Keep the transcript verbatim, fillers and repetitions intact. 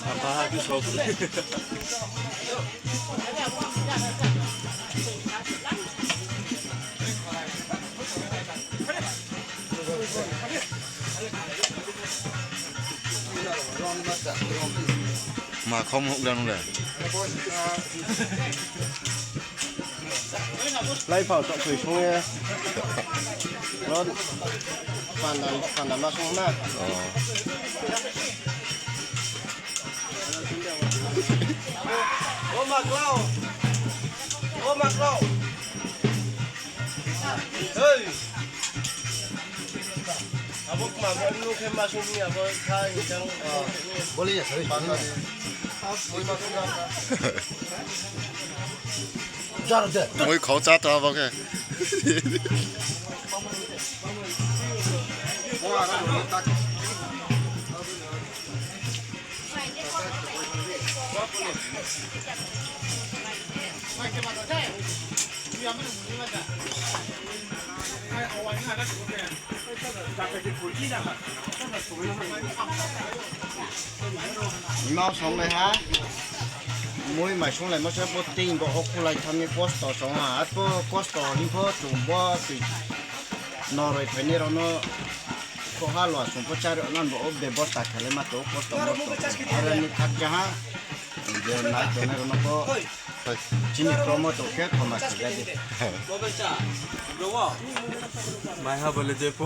Sapa ha khe sok. Ma khom huk dan le. Lai phao chok thoi song ye. Ron panda, panda ma song na. Oh. O ma klau. O ma klau. Hei. Abo kma bo nu khe ma sung ni abo kha ni jang. Boli ya, sorry. Panda. Moi ma sung na. Jar de. Moi khau cha tha abo khe. Ima songnaiha, moi mai songlaimo se bo tei bo o khulai thang ye kosto song ha, arphuh kosto hing pho chung bo tui noroi phainai rao no khoha lua sung pho chári nang bo o bebosta khelai ma tong kosto mosto. Aro ni khakchang ha, je nai tongnai rao no pho chini promo tong khe khoma khe ja di. Mai ha bole je pho.